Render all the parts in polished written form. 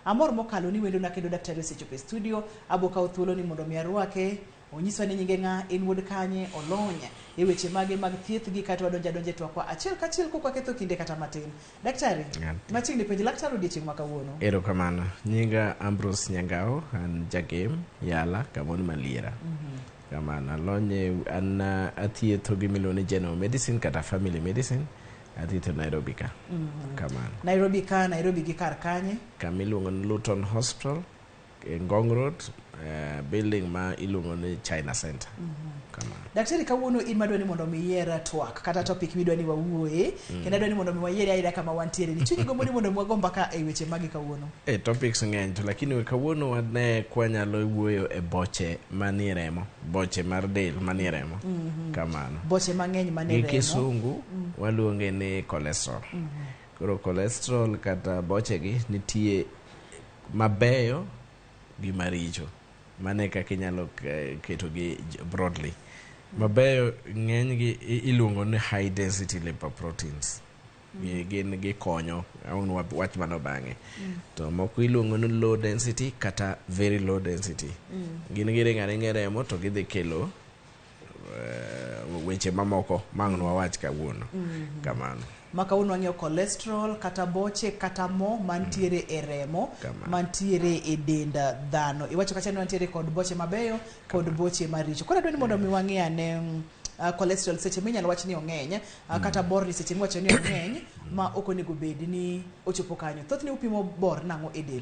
Amor mokalo ni wendona kendo daktari osechopo e studio. Abo kawo thuolo ni mondo mi arwake. Onyiswa ni nyinge ng'a, en wuod kanye, olony e weche mage mag thieth gi kata wadonjo adonja e twakwa achiel kachiel kok waketho kinde kata matin. Daktari, machiegni penjo laktar odiechieng' ma kawuono. Erokamano. Nyinga Ambrose Nyangao, an jagem, Yala, Kamoni Maliera. Kamano, alony e, an athietho gimiluongo ni general medicine kata family medicine, athietho Nairobi ka. Kamano. Nairobi ka, Nairobi gi kar kanye? Kama iluongo ni Luton Hospital, e Ngong Road, building ma iluongo ni China Center. Kamano. Daktari kawuono in madwa ni mondo mi iyier twak kata topic midwa ni wawuoye kendo adwa ni mondo mi wayiere ayiera kama wantiere ni chunyi gombo ni mondo mi wago mbaka e weche magi kawuono. E topics ng'eny to lakini kawuono wane kwanyalo wuoyo e boche manie remo, boche mar del manie remo. Kamano. Boche mang'eny manie Gi remo. kisungu waluonge ni cholesterol. Koro cholesterol kata boche gi nitie mabeyo gi maricho. Mano e kaka inyalo ketogi broadly. Mabeyo ng'enygi iluongo ni high density lipoproteins. Gin gikonyo, ang' wach mano bang'e. To moko iluongo ni low density kata very low density. Gin giringo aringa e remo to gidhi kelo weche mamoko ma ang' nwawach kawuono. Kamano. Ma kawuono wang'iyo cholesterol kata boche kata mo mantiere e remo Kamano. mantiere e dend dhano. Iwacho kacha ni wantiere kod boche mabeyo kod boche maricho. Koro adwa ni mondo mi wang'i ane cholesterol seche minyalo wach ni ong'eny kata borni seche miwacho ni ong'eny ma ok onego bed ni ochopo kanyo. Thothne upimo bor nang'o e del?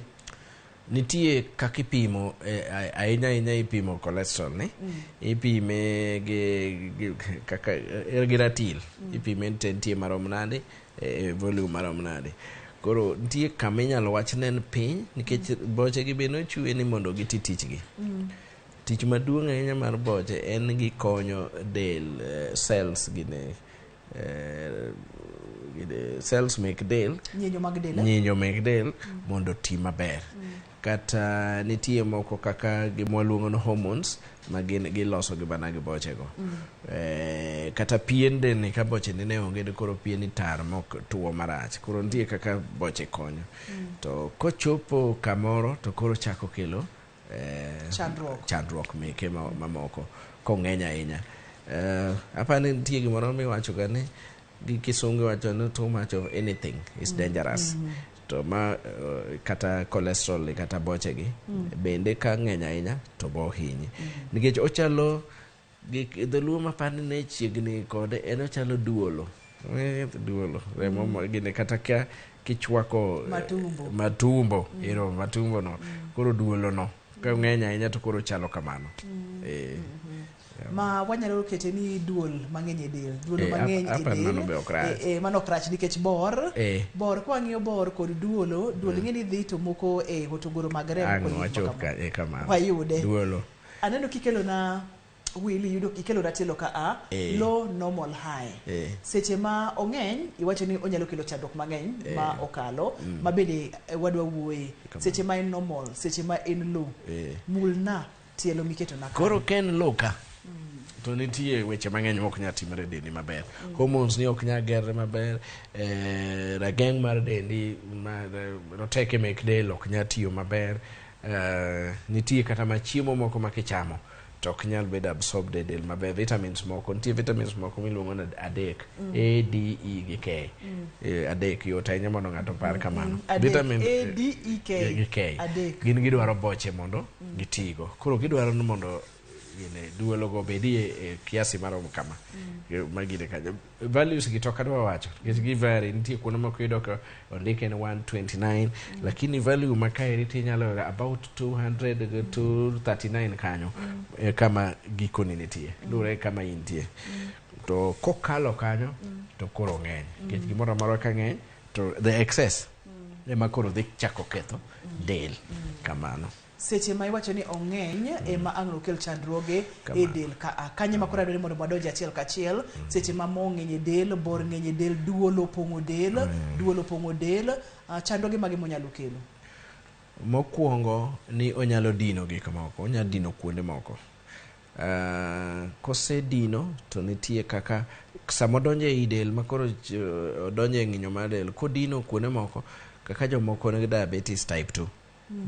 Nitie kaka ipimo ahinya ahinya ipimo cholesterol ni. Ipime gi kaka gi ratil. Ipime ni to entie marom nade, volume marom nade. Koro nitie kama inyalo wach ne en piny nikech boche gi be nochwe ni mondo giti tichgi. Tich maduong' ahinya mar boche en gikonyo del cells gine cells mek del Nyinyo mag del. Nyinyo mek del mondo oti maber. Kata nitie moko kaka gima waluongo ni hormones ma gin giloso gi mana gi bochego. Kata pien del ni ka boche ni ne onge to koro pien ni tar mok tuo marach. Koro nitie kaka boche konyo. To kochopo kamoro to koro chako kelo Chandruok. Chandruok meke mamoko kong'eny ahinya. Apani nitie gimoro miwacho ga ni gi kisungu iwacho ni too much of anything is dangerous. To ma kata cholesterol ni kata boche gi bende ka ng'eny ahinya to bo hinyi. Nikech ochalo gi dholuo mapani ne chiegni kode en ochalo duolo. Duolo. Remo gine kata ka kichwako Matumbo. Matumbo. Ero matumbo no. Koro duolo no. Ka ng'eny ahinya to koro chalo kamano. Ma wanyalo kete ni duol mang'eny e del. Duolo mang'eny e Aparo del. Mano be ok rach. Mano ok rach nikech bor. Bor kwang'iyo bor kod duolo, duol ing'e ni dhi to moko e hotogoro mag remo Ang' kod gik wachop ma kamago. Kamano. Wayude. Duolo. Aneno kikelo na wil iyudo ikelo na tielo ka a low, normal, high. Seche ma ong'eny iwacho ni onyalo kelo chandruok mang'eny ma okalo ma bende wadwa wuoye. Seche ma en normal, seche ma en low. Mulna tielo miketo na. Koro ka en low ka to nitie weche mang'eny mok nyal timore e dendi maber. Hormones ni ok nyal gerre maber, rageng' mar dendi mar roteke mek del ok nyal tiyo maber. Nitie kata ma chiemo moko ma kichamo to ok nyal bedo absorbed e del maber. Vitamins moko, nitie vitamins moko miluongo ni adek, A, D, E gi K. Adek yot ahinya mondo ng'ato opar kamano. Adek, Vitamin A, D, E, K. Gi K. Adek. Gin gidwaro boche mondo gitigo. Koro gidwaro ni mondo gine duologo obedie e kiasi maromo kama. Magine kanyo. Values gi to ok adwa wacho nikech gi vary. Nitie kuonde moko iyudo ka ondike ni 129 lakini value ma kaeri to inyalo yudo about 200 239 kanyo kama gikoni nitie. Luwore kama intie. To kokalo kanyo to koro ng'eny. Nikech gimoro amora ka ng'eny to the excess ema koro dhi chako ketho del. Kamano. Seche ma iwacho ni ong'eny ema ang' nokel chandruoge e Kamano. del ka a. Kanye ma koro adwaro ni mondo wadonje achiel kachiel. Seche ma mo ng'eny e del, bor ng'eny e del, duol opong'o del, duol opong'o del, chandruoge mage monyalo kelo? Mokwongo ni onyalo dino gik moko, onyalo dino kuonde moko. Kosedino to nitie kaka sama odonjo ei del ma koro odonjo e ng'inyo mar del, kodino kuonde moko Kaka jomoko nigi diabetes type 2.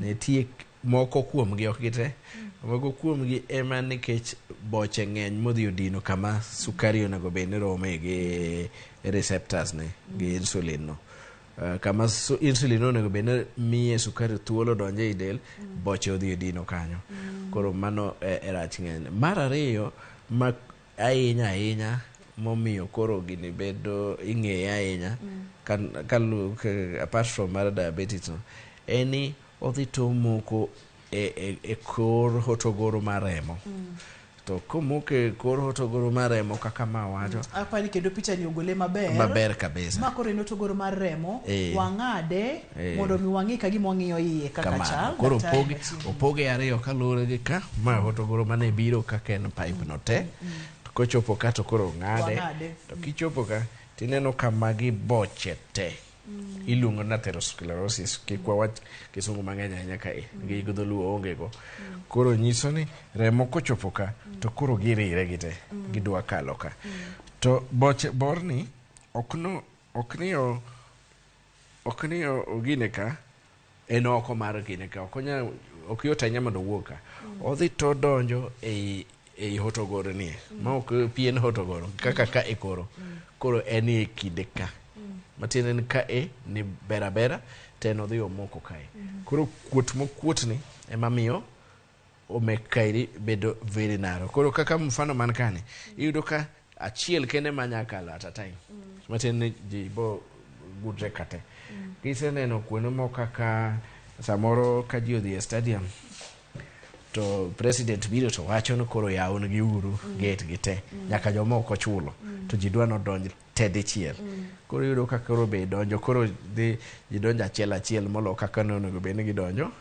Nitie moko kuomgi, ok gite. Moko kuomgi ema nikech boche ng'eny modhi odino kama sukari onego bed ni rome gi receptors ne gi insulin no. Kama insulin onego bed ni miye sukari thuolo donjo ei del, boche odhi odino kanyo. Koro mano e rach ng'eny. Mar ariyo ma ahinya ahinya momiyo koro gini bedo ing'eye ahinya apart from mar diabetes no, en ni odhi to moko e kor hotogoro mar remo. To komoko e kor hotogoro mar remo kaka ma wacho, Apani kendo picha ni ogole maber. Maber kabisa. Ma koro en hotogoro mar remo. Wang'ade mondo mi wang'i ka gima wang'iyo iye kaka Kamano. chal. Koro Daktari opoge, machiegni. opoge ariyo kaluwore gi ka ma hotogoro mane biro kaka en pipe no te. To kochopo ka to koro ng'ade. Wang'ade. To kichopo ka tineno ka magi boche te. Iluongo ni atherosclerosis. Kik wawach kisungu mang'eny ahinya kae. Gi dholuo onge go. Koro nyiso ni remo kochopo ka to koro girire gite. Gidwa kalo ka. To boche borni ok no, ok ni o, ok ni o, ogine ka, en oko mar gine ka. Ok onya, ok yot ahinya mondo owuog ka. Odhi to donjo ei hotogoro nie. Ma ok pien hotogoro kaka ka e koro. Koro en e kinde ka. Matiende ni ka e ni bera bera to en odhi omoko kae. Koro kuot mokuot ni ema miyo omek kaeri bedo very narrow. Koro kaka mfano man kani, iyudo ka achiel kende ma nya kalo at a time. Matiende ni ji bo gudre kate. Kiseneno kuonde moko kaka samoro ka ji odhi e stadium to president biro to wacho ni koro yawnegi uru gate gi te. Nyaka jomoko chulo. To ji dwa nodonj te dichiel. Koro iyudo ka koro be donjo, koro dhi ji donjo achiel achiel moloyo kaka ne onego bed ni gidonjo.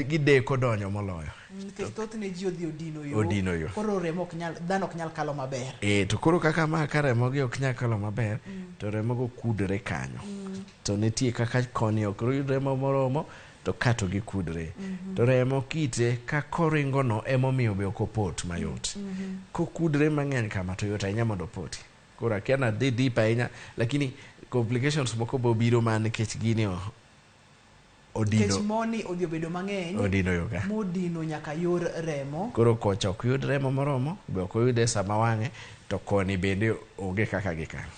Gideko donjo moloyo. Nikech thothne ji odhi odino yo. Odino yo. Koro remo ok nyal, dhano ok nyal kalo maber. To koro kaka ma ka remo gi ok nyal kalo maber, to remo go kudore kanyo. To nitie kaka koni ok yud remo moromo, to ka to gikudre. To remo kite ka koringo no emomiyo be ok opot mayot. Kokudre mang'eny kama to yot ahinya mondo opoti. Koro akia na dhi deep ahinya, lakini complications moko bo biro mana nikech gini odino. Nikech moni odhi obedo mang'eny. Odino yo ka. Modino nyaka yor remo. Koro kocha ok yud remo moromo, be ok oyude sama wang'e, to koni bende onge kaka gikalo.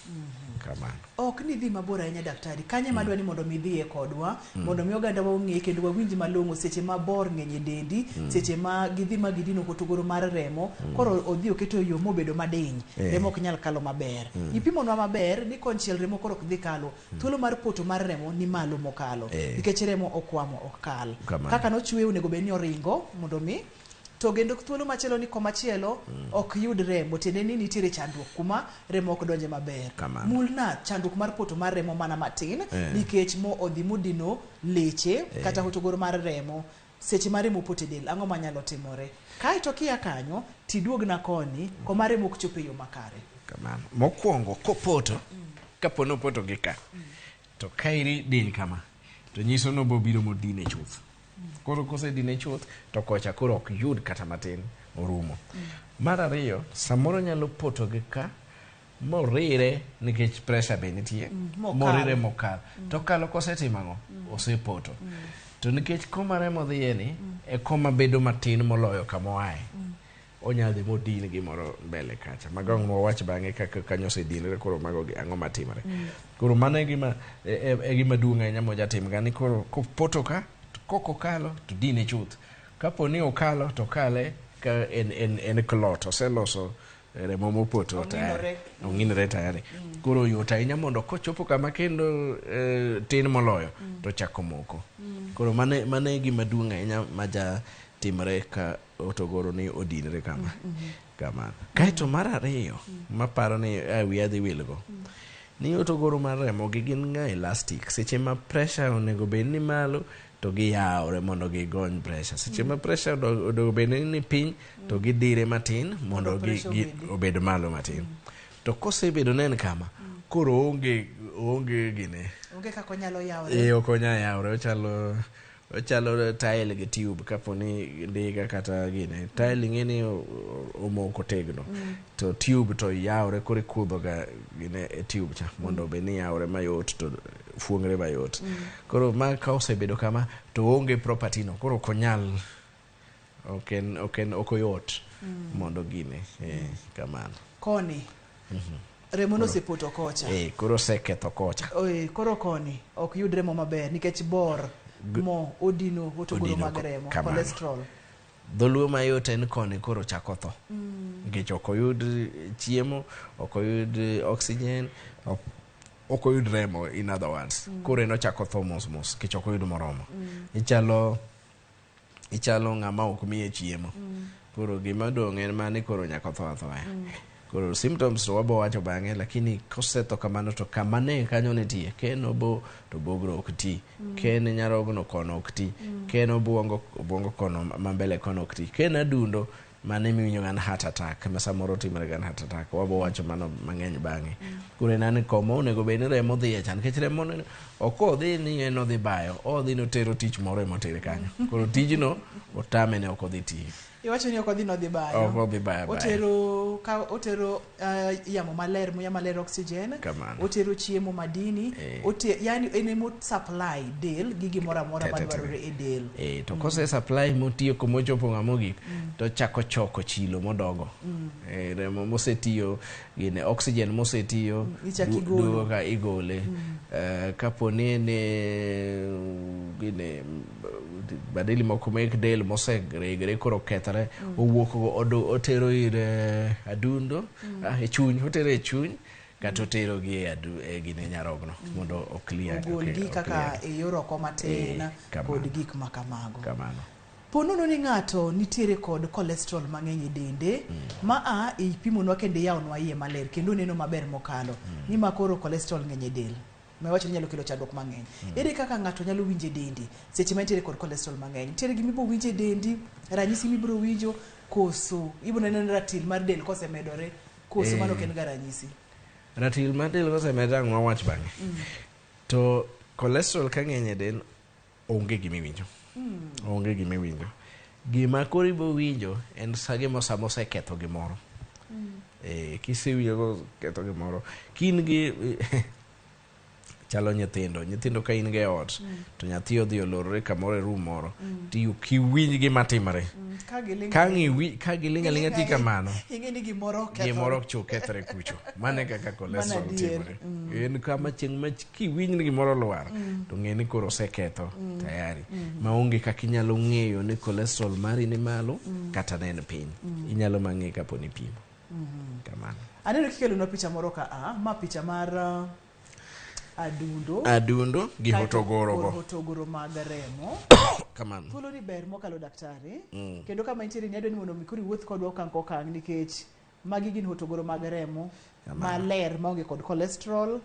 Kamano. Ok ni dhi mabor ahinya daktari. Kanye madwa ni mondo mi idhiye kodwa, mondo mi oganda wa ong'e kendo wawinj malong'o seche ma bor ng'eny e dendi, seche ma gidhi ma gidino hotogoro mar remo, koro odhi oketo yo mobedo madiny, remo ok nyal kalo maber. Ipimonwa maber ni konchiel remo koro ok dhi kalo, thuolo mar poto mar remo ni malo mokalo, nikech remo okwamo ok kal. Kamano. Kaka nochwe onego bed ni oringo mondo mi to kendo thuolo machielo ni komachielo ok yud remo, tiende ni nitiere chandruok kuma remo ok donje maber. Kamano. Mulna chandruok mar poto mar remo mana matin, nikech mo odhi modino leche kata hotogoro mar remo. Seche ma remo poto e del, ang'o manyalo timore? Kaeto kia kanyo, tiduogna koni, koma remo ok chop e yo makare. Kamano. Mokwongo, kopoto, kapo ni opoto gi ka, to kaeri din kama, to nyiso ni obo biro modine chuth. Koro kosedine chuth, to kocha koro ok yud kata matin, orumo. Mar ariyo, samoro nyalo poto gi ka, morire nikech pressure be nitie, Mokalo. morire mokalo. To kalo kosetimo ang'o? Osepoto. To nikech koma remo dhiye ni, e koma bedo matin moloyo kama oaye. Onyalo dhi modin gimoro mbele kacha. Mago ang' wawach bang'e kaka kanyo osedinre, koro mago gi ang'o matimore. Koro mano e gima duong' ahinya mojatim ga ni koro kopoto ka, to kok okalo to dine chuth. Kapo ni okalo to okale ka en clot, oseloso remo mopoto tayari. Ong'inore. Ong'inore tayari. Koro yot ahinya mondo kochopo kama kendo tin moloyo to chako moko. Koro mano e gima duong' ahinya ma ja timre ka hotogoro ni odinre kama. Kamano. Kaeto mar ariyo, maparo ni wiya dhi wilgo. Ni hotogoro mar remo gi gin ga elastic. Seche ma pressure onego bed ni malo to giyawre mondo gigony pressure. Seche ma pressure onego bed ni piny to gidire matin mondo Mondo pressure obedi. obed malo matin. To kosebedo ne en kama, koro onge gine. Onge kaka onyalo yawre. Ok onyal yawre, ochalo Ochalo tile gi tube kapo ni ndiga kata gine. Tile ing'e ni omoko tegno. To tube to yawre koro ikudho ga gine e tube cha mondo obed ni yawre mayot to fuongre mayot. Koro ma ka osebedo kama to oonge property no koro ok onyal ok en ok en ok oyot mondo gine kamano. Koni remo nosepoto kocha. Koro oseketho kocha. Koro koni ok yud remo maber nikech bor mo odino hotogoro mag remo, cholesterol. Dholuo mayot en koni koro chako tho. Nikech ok oyud chiemo, ok oyud oxygen, ok oyud remo in other words. Koro en ochako tho mos mos nikech ok oyud moromo. Ichalo ng'ama ok miye chiemo. Koro gima dong' en mani koro nyaka otho athoya. Koro symptoms to wabo wacho bang'e, lakini kosetho kamano to kama ne kanyo nitie, ka en obo to bogro ok ti, ka en nyarogno kono ok ti, ka en obuongo, obuongo kono ma mbele kono ok ti, ka en adundo mano emiwinjo ga ni heart attack, ma samoro timore ga ni heart attack, wabo wacho mano mang'eny bang'e. Koro en ani koma onego bed ni remo dhiye cha, nikech remo ni ok odhi ni en odhi bayo, odhi notero tich moro ema otere kanyo. Koro tijno otame ne ok odhi tiyo. Iwacho ni ok odhi nodhi bayo. Ok odhi bayo bayo. Otero ka otero yamo maler, muya maler, oxygen. Kamano. Otero chiemo, madini. Yani en emo supply del gi gimoro amora madwarore e del. To kose supply motiyo komochopo ng'ama ogik, to chako choko chilo modogo. Remo mosetiyo, gine oxygen mosetiyo, Ichako igolo. Duogo ka igole. Kapo ni en gine badili moko mek del moseregre koro okethore, owuok go otero ir adundo, e chuny, otero e chuny kata otero gi e adu, e gine nyarogno mondo o clear, ogolgi kaka o clear. E yor oko matin Kamano. Kod gik ma kamago. Kamano. Po nono ni ng'ato nitiere kod cholesterol mang'eny e dende, ma a ipimonwa kendo iyawonwa iye maler kendo oneno maber mokalo ni ma koro cholesterol ng'eny e del ma iwacho ni nyalo kelo chandruok mang'eny. Ere kaka ng'ato nyalo winjo e dendi seche ma entiere kod cholesterol mang'eny? Nitiere gima ibiro winjo e dendi, ranyisi mibiro winjo, koso ibiro neno ni ratil mar del kosemedore, koso mano ok en ga ranyisi? Ratil mar del kosemedore ang' wawach bang'e. To cholesterol ka ng'eny e del onge gima iwinjo. Onge gima iwinjo. Gima koro ibo winjo en sa gima sama oseketho gimoro. Kisewinjo ketho gimoro, kin gi chalo nyithindo, nyithindo ka in go e ot, to nyathi odhi olorore kamoro e room moro, to kiwinj gima timore. Ka giling' Ka ang' ka giling' aling'a ti kamano. Ing'e ni gimoro okethore. Gimoro cho kethre kucho. Mano e kaka cholesterol Mano adier. timore. En kama chieng' ma kiwinj ni gimoro olwar, to ng'e ni koro oseketho tayari. Maonge kaka inyalo ng'eyo ni cholesterol mari ni malo kata ne en piny. Inyalo ma ng'e kapo ni ipimo. Kamano. Aneno kikelonwa picha moro ka a, ma picha mar adundo. Adundo gi Kaeto hotogoro go. kod hotogoro mag remo. Kamano. Thuolo ni ber mokalo daktari. Kendo kama intiere ni adwa ni mondo mi koro iwuoth kodwa okang' kokang' nikech magi gin hotogoro mag remo maler maonge kod cholesterol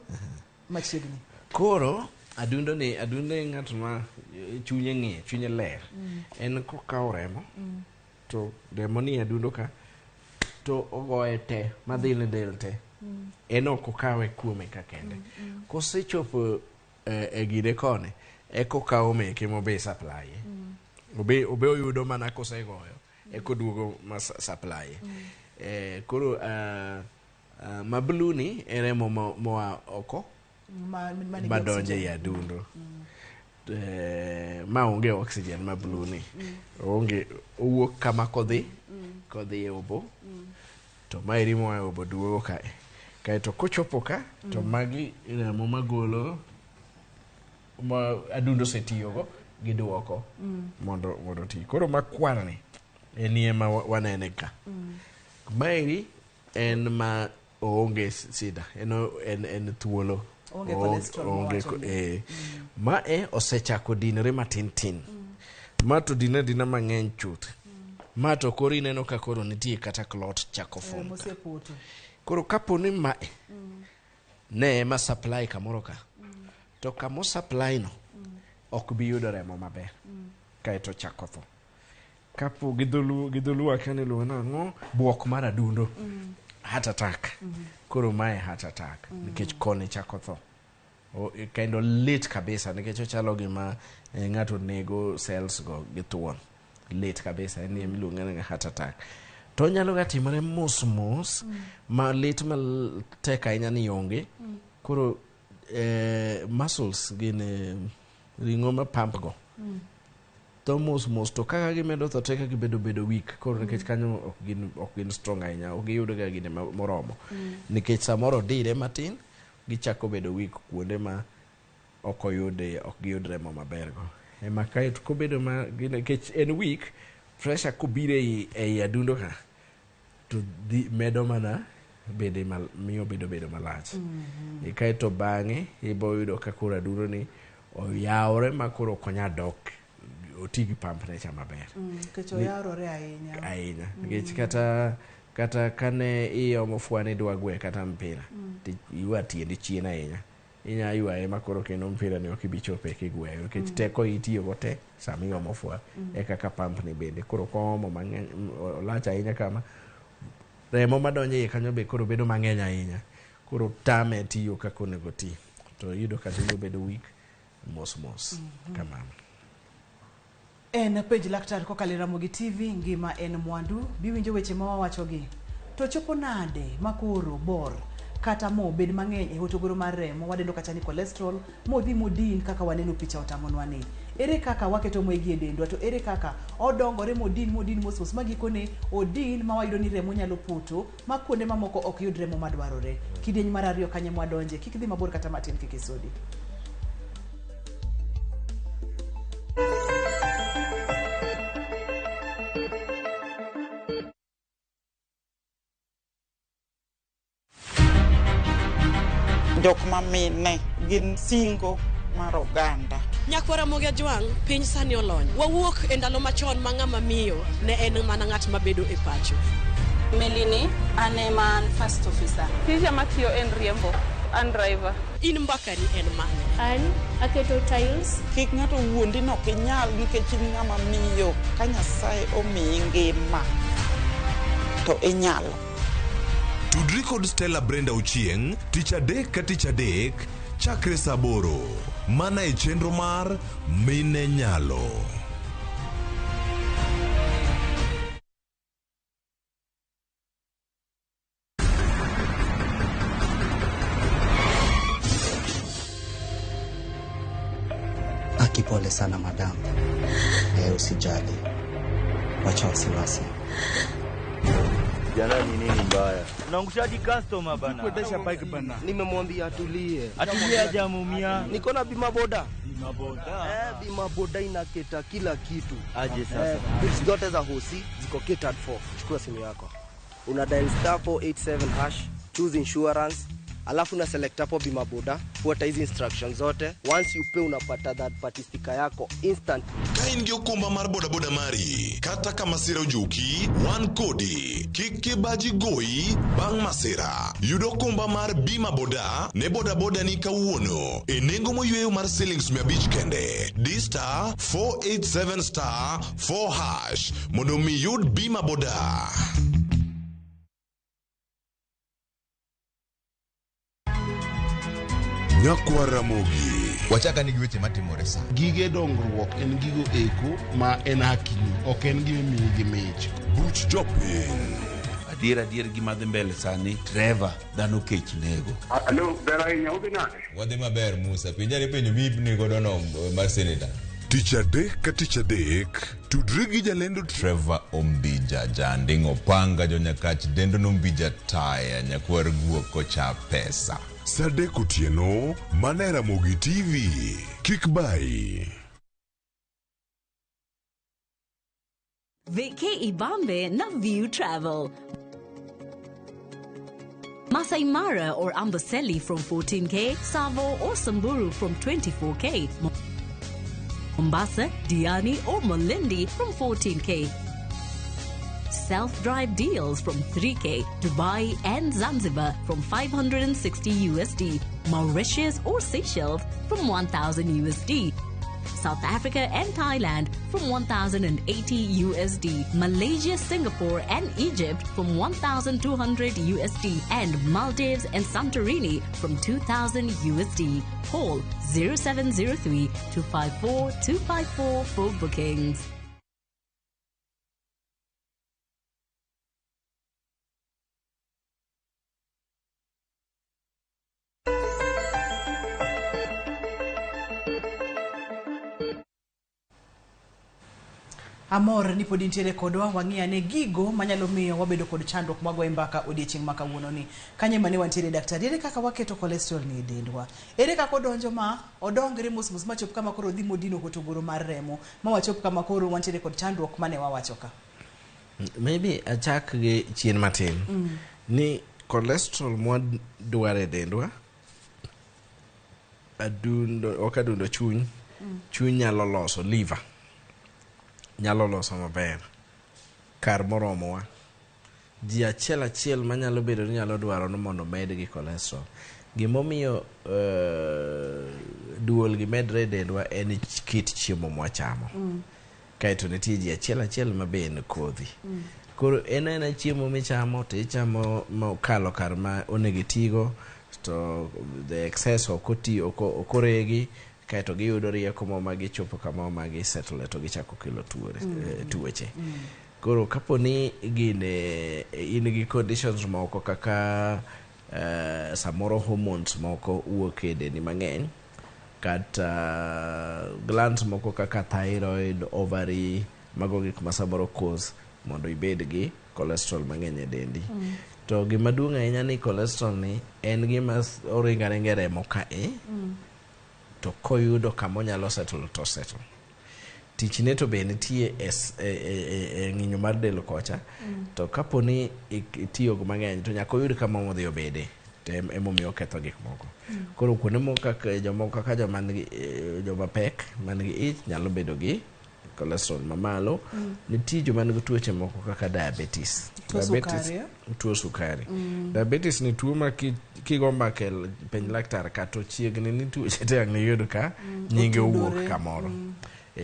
machiegni. Koro adundo ni adundo en ng'at ma chunye ng'ie, chunye ler. En kokawo remo to remo ni e adundo ka to ogoye te madhi ne del te. En ok okawe kuome ka kende. Kosechopo e gine koni, eka okawo meke mobe supply. Obe oyudo mana kosegoyo, eka oduogo ma supply. Koro ma blue ni en remo moa oko Ma nigi madonjo oxygen. ei adundo. Ma onge oxygen ma blue ni. Onge, owuok kama kodhi e obo. To maeri moa e obo duogo kae. Kaeto kochopo ka, to magi remo magolo ma adundo osetiyogo giduoko mondo oti. Koro makwar ni en ema wanene ka. Maeri en ma oonge sida, en thuolo. Oonge cholesterol Oonge mowacho ni. Mae osechako dinore matin tin. Ma to dinore adina mang'eny chuth. Ma to koro ineno ka koro nitie kata clot chako form ka. Mosepoto. Koro kapo ni mae ne ema supply kamoro ka, to kamo supply no ok bi yudo remo maber. Kaeto chako tho. Kapo gi dholuo akia ni iluongo nang'o, buok mar adundo. Heart attack. Koro mae heart attack nikech koni chako tho. Kendo lit kabisa nikech ochalo gima ng'ato nego cells go gi thuon. Lit kabisa, en emiluonge ni heart attack. To onyalo ga timore mos mos ma lit matek ahinya ni onge. Koro muscles gin ring'o ma pump go tho mos mos, to kaka gimedo tho te kaka gibedo bedo weak. Koro nikech kanyo ok gin strong ahinya, ok giyudo ga gine moromo nikech samoro dire matin, gichako bedo weak kuonde ma ok oyude, ok giyud remo maber go. Ema kaeto kobedo ma nikech en weak, pressure kobiro ei adundo ka to dhi medo mana bede miyo bedo malach. Kaeto bang'e ibo yudo ka koro adundo ni oyawre ma koro ok onyal dok oti gi pump ne cha maber. Nikech oyarore ahinya. Ahinya, nikech kata kane iomo fwa ni idwa gwe kata mpira to iywa tiendi chien ahinya, inya ywaye ma koro kendo mpira ni ok ibi chope kigweyo nikech teko itiyogo te sama iomo fwa. E kaka pump ni bende koro koomo mang'eny, olach ahinya kama remo madonjo iye kanyo be koro bedo mang'eny ahinya, koro tame tiyo kaka onego ti, to iyudo ka adundo bedo weak mos mos kamano. En penj laktar kokalo e Ramogi TV, ngima en mwandu. Biwinjo weche ma wawachogi. To chopo nade makoro bor kata mo bed mang'eny e hotogoro mar remo wadendo kacha ni cholesterol modhi modin kaka waneno picha otang'onwa ni? Ere kaka waketo moegi e dendwa, to ere kaka odongore modin modin mos mos magikone odin ma wayudo ni remo nyalo poto ma kuonde mamoko ok yud remo madwarore? Kidieny mar ariyo kanye mwadonje? Kik dhi mabor kata matin, kik isudi. Jok ma mine gin singo mar oganda. Nyakwar Ramogi Ajwang', piny sani olony. Wawuok e ndalo machon ma ng'ama miyo ne en mana ng'at mabedo e pacho. Melini, an ema an first officer. Tija matiyo en riembo, an driver. In mbakani en mane? An aketo tiles. Kik ng'ato wuondi ni ok inyal nikech in ng'ama miyo. Ka Nyasaye omiyi ngima, to inyalo. Tudri kod Stella Brenda Ochieng' tich adek ka tich adek chakre saa 8 mana e chenro mar Mine Nyalo. Aki, pole sana madam. Usijali, wacha wasiwasi. Jana ni nini mbaya? Unaangushaji customer bana. Kuendesha bike bana. Nimemwambia atulie. Atulie hajamuumia. Niko na bima boda. Bima boda. Bima boda inacater kila kitu. Aje sasa? Bills zote za hosi ziko catered for. Chukua simu yako. Una dial *487#, choose insurance, alafu una select hapo bima boda, fuata hizi instructions zote. Once you pay, unapata third party sticker yako instant. Ka in gi okumba mar bodaboda mari, kata ka masira ojuki, wan kodi. Kik kibaji goyi bang' masira. Yud okumba mar bima boda ne bodaboda ni kawuono e nengo moyweyo mar silings 500 kende. Di *487*4# mondo mi yud bima boda. Nyakwar Ramogi. Wachaka ni gi weche matimore sa. Gige dongruok en gigo eko ma en hakini, ok en gima imiyi gi mich. Buch jopiny. Adier adier, gima dhi mbele sani, Trevor, dhano kech nego. Alo, ber ahinya, udhi nade? Wadhi maber, Musa. Penjane penjo mi godo no mar senator. Tich adek ka tich adek, tudri gi jalendo Trevor Ombija Janding Opanga Jonyakach dendo nombija taya nyakwar guok kocha pesa. Sa 3 otieno, mana e Ramogi TV. Kik bayi. Vacay Ibambe na View Travel. Masai Mara or Amboseli from 14K, Tsavo or Samburu from 24K. Mombasa, Diani or Malindi from 14K. Self-drive deals from 3K, Dubai and Zanzibar from 560 USD, Mauritius or Seychelles from 1000 USD. South Africa and Thailand from 1080 USD, Malaysia, Singapore and Egypt from 1200 USD, and Maldives and Santorini from 2000 USD. Call 0703 254 254 for bookings. Amor ni pod intiere kodwa wang'i ane gigo manyalo miyo wabedo kod chandruok mwagoye mbaka odiechieng' ma kawuononi. Kanyo ema ne wantiere daktari, ere kaka waketo cholesterol ni e dendwa? Ere kaka odonjo ma odongre mos mos machop kama koro odhi modino hotogoro mar remo ma wachop kama koro wantiere kod chandruok mane wawacho ka? Maybe achak gi chien matin. Ni cholesterol mwadwaro e dendwa, adundo, ok adundo, chuny, chuny nyalo loso, liver nyalo loso maber kar moromowa. Ji achiel achiel manyalo bedo ni nyalo dwaro ni mondo medgi cholesterol. Gimomiyo duol gi medre e dendwa en kit chiemo mwachamo. Kaeto nitie ji achiel achiel ma be en kodhi. Koro en aena chiemo michamo to ichamo mokalo kar ma onego itigo to the excess ok oti ok oregi kaeto giyudo rieko mo ma gichopo kamoro ma gisettle to gichako kelo tuoche. Koro kapo ni gine in gi conditions moko kaka samoro hormones moko wuok e dendi mang'eny kata glands moko kaka thyroid, ovary, mago gik ma samoro cause mondo ibed gi cholesterol mang'eny e dendi. To gima duong' ahinya ni cholesterol ni en gima oringo aringa e remo kae to koyudo kama onyalo settle to settle. Tichne to be nitie e, e, e, e ng'inyo mar del kocha to kapo ni itiyo go mang'eny to nyaka oyud kama odhi obede to emomiyo oketho gik moko. Koro kuonde moko kaka jomoko kaka joma nigi joma pek man gi ich nyalo bedo gi cholesterol mamalo. Nitie joma nigi tuoche moko kaka diabetes. Tuo sukari, eh? Tuo sukari. Diabetes ni tuo ma kigo mbaka e penj laktar kata ochiegni ni tuoche te ang' niyud ka nyinge owuok otudore. Kamoro.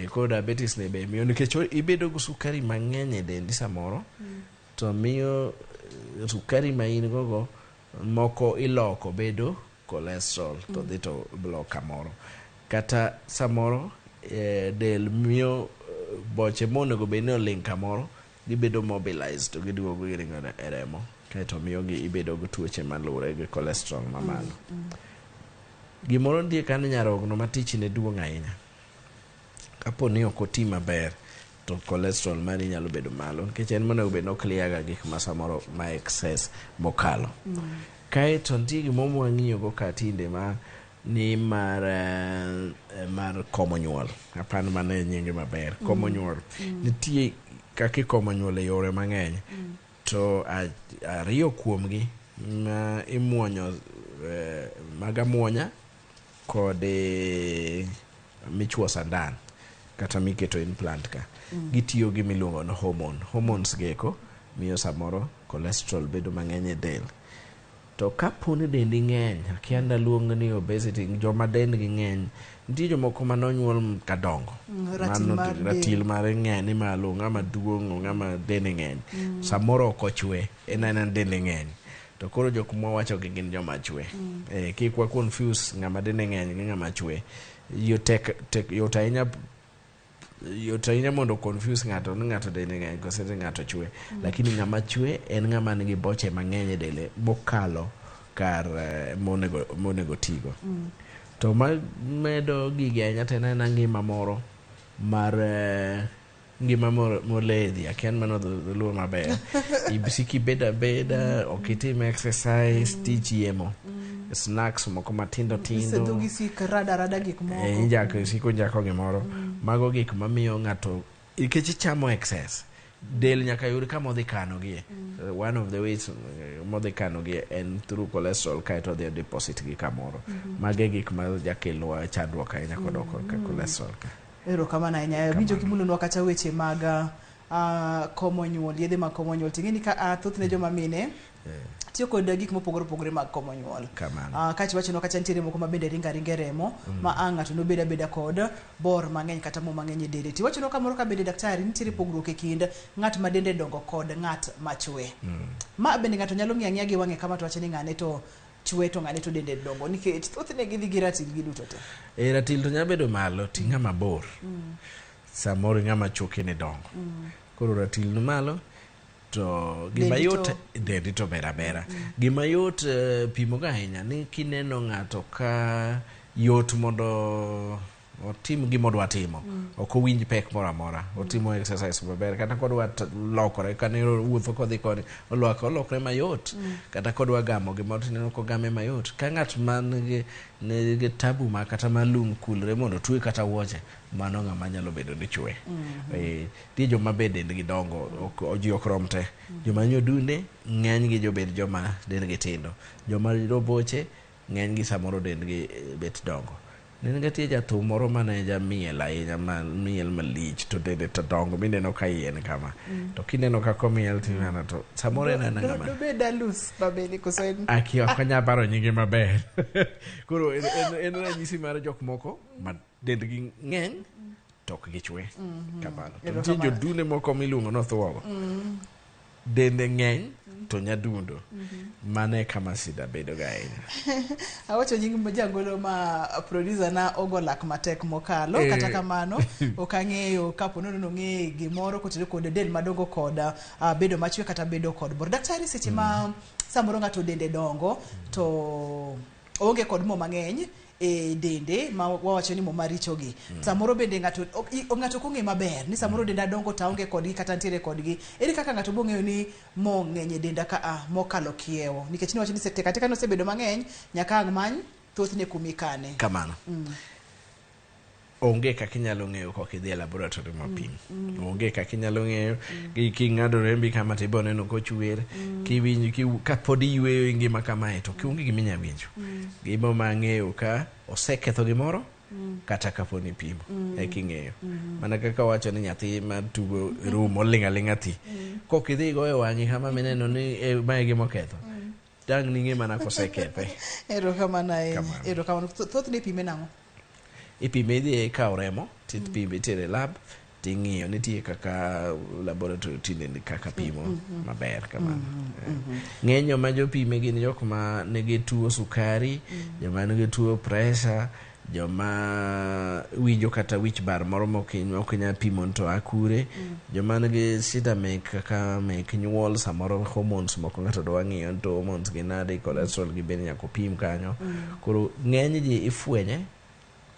Koro diabetes ni be miyo nikech ibedo gi sukari mang'eny e dendi samoro to miyo sukari ma in go go moko iloko bedo cholesterol to dhi to block kamoro. Kata samoro del miyo boche monego bed ni oling' kamoro gibedo mobilized to giduogo giringo e remo kaeto miyo gi ibedo gi tuoche maluwore gi cholesterol mamalo. Gimoro nitie kanyo nyarogno ma tichne duong' ahinya. Kapo ni ok oti maber to cholesterol mari nyalo bedo malo nikech en monego bed ni oclear ga gik ma samoro ma excess mokalo. Kaeto nitie gimoro mwang'iyo go ka tinde ma ni mar mar komo nyuol. Apani mano e nyinge maber. Komo nyuol. Nitie kaka ikomo nyuol e yore mang'eny. To ariyo kuomgi ma imuonyo mag amuonya kod michuo sandan kata miketo implant ka. Gitiyo gi miluongo ni hormone. Hormones gi eko miyo samoro cholesterol bedo mang'eny e del. To kapo ni dendi ng'eny, akia ndaluong ni obesity, joma dendgi ng'eny, nitie jomoko manonyuol kadongo. Ratil Mano mar del. Ratil mare ng'eny ni malo, ng'ama duong', ng'ama dende ng'eny. Samoro ok ochwe, en aena ni dende ng'eny. To koro jok mwawacho gi gin joma chwe. Kik wa confuse ng'ama dende ng'eny gi ng'ama chwe. Yo tek, tek, yot ahinya yot ahinya mondo confuse ng'ato ni ng'ato dende ng'eny kose ni ng'ato chwe. Lakini ng'ama chwe en ng'ama nigi boche mang'eny e dende mokalo kar monego tigo. To ma medo gigi ahinya to en aena ngima moro mar ngima moledhi, akia ni mano dholuo maber. Isik ibedo abeda, ok itim exercise, tichiemo. Snacks moko matindo tindo. Isedhogi sik rada rada gik moko. Injako, isiko injako gimoro. Mago gik mamiyo ng'ato nikech ichamo excess. Del nyaka yud kama odhi kanogie. One of the ways modhi kanogie en through cholesterol kaeto odhi deposit gi kamoro. Mago e gik ma jakelo chandruok ahinya kodok korka cholesterol ka. Erokamano ahinya. Winjo kimulonwa kata weche mag komo nyuol, yedhe mag komo nyuol. Ting'e ni ka thothne joma mine Tiyo kod gik mopogore opogore mag komo nyuol. Kamano. Kaeto iwacho kacha nitiere moko ma bende ringo aringa e remo ma ang' ng'ato nobed abeda kod bor mang'eny kata mo mang'eny e dende. Tiwacho kamoro ka bende daktari nitiere pogruok e kind ng'at ma dende dongo kod ng'at machwe. Ma bende ng'ato nyalo ng'iyo ang'iya gi wang'e kama to wacho ni ng'ane to chwe to ng'ane to dende dongo nikech thothne gidhi gi ratil gi duto te. E ratil to nyalo bedo malo to ing'ama bor. Samoro ing'ama chokene dongo. Koro ratil ni malo to gima Dendi yot to- dendi to ber abera. Gima yot pimo ga ahinya ni kineno ng'ato ka yot mondo otim gima odwa timo. Ok owinj pek moro amora. Otimo exercise maber kata kodwa lokore kane owuotho kodhi koni olwako olokre mayot. Kata kodwa gamo gimoro tineno kogame mayot. Ka ng'at man gi nigi tabu ma kata malum kulre mondo otwe kata wuoche mano ng'ama nyalo bedo ni chwe. Nitie joma be dendgi dongo ok ji ok rom te. Joma nyodunde ng'eny gi jobed joma dendgi tindo. Joma roboche ng'eny gi samoro dendgi bet dongo. Ne nitie jathum moro mane jamiel ahinya ma miel malich to dende to dongo mineno ka iye en kama. To kineno kaka omiel tineno to samoro en aena ng'ama Dobed alus babeli koso en Akia ok anyal paro nyinge maber. Koro en ranyisi mar jok moko ma dendgi ng'eny to ok gichwe. Kamano. To nitie Erokamano. jodunde moko miluongo ni othuogo. Dende ng'eny to nyadundo. Mano e kama shida bedo ga ahinya. Awacho nying jagolo ma producer na ogo lak matek mokalo. Kata kamano ok ang'eyo kapo ni nong'e gimoro kotenore kod del madongo kod bedo machwe kata bedo kod bor. Daktari seche ma samoro ng'ato dende dongo to oonge kod mo mang'eny e dende ma wawacho ni mo marichogi. Samoro bende ng'ato ng'ato ok ong'e maber ni samoro denda dongo to aonge kodgi kata nitiere kodgi. Ere kaka ng'ato bo ng'eyo ni mo ng'eny e denda ka a mokalo kiewo? Nikech niwacho ni tek ateka nosebedo mang'eny nyaka ang' many thothne kumikane. Kamano. Onge kaka inyalo ng'eyo kok idhi e laboratory mopim. Onge kaka inyalo ng'eyo king'ado rembi kama to ibo neno kochwer. Kiwinjo kapod iyweyo e ngima kamae to onge gima inyalo winjo. Gima ma ang'eyo ka oseketho gimoro kata kapo ni ipimo eka ing'eyo. Mana kaka wacho ni nyathi ma tugo room oling' aling'a thi. Kok idhi goyo wang'i kama mineno ni mae gima oketho. Dang' ning'e mana kosekethe. Erokamano ahinya. Kamano. Erokamano. Thothne ipime nang'o? Ipime idhi ikawo remo tipime itere e lab ting'iyo nitie kaka laboratory tinde ni kaka pimo maber kamano. Ng'eny joma jopime gin jok ma nigi tuo sukari, joma nigi tuo pressure, joma winjo kata wich bar moro mok inyal pimo ni to a kure, joma nigi shida mek kaka mek nyuol samoro hormones moko ng'ato dwa ng'iyo ni to hormones gi nade, cholesterol gi bende nyaka opim kanyo. Koro ng'eny ji ifwenye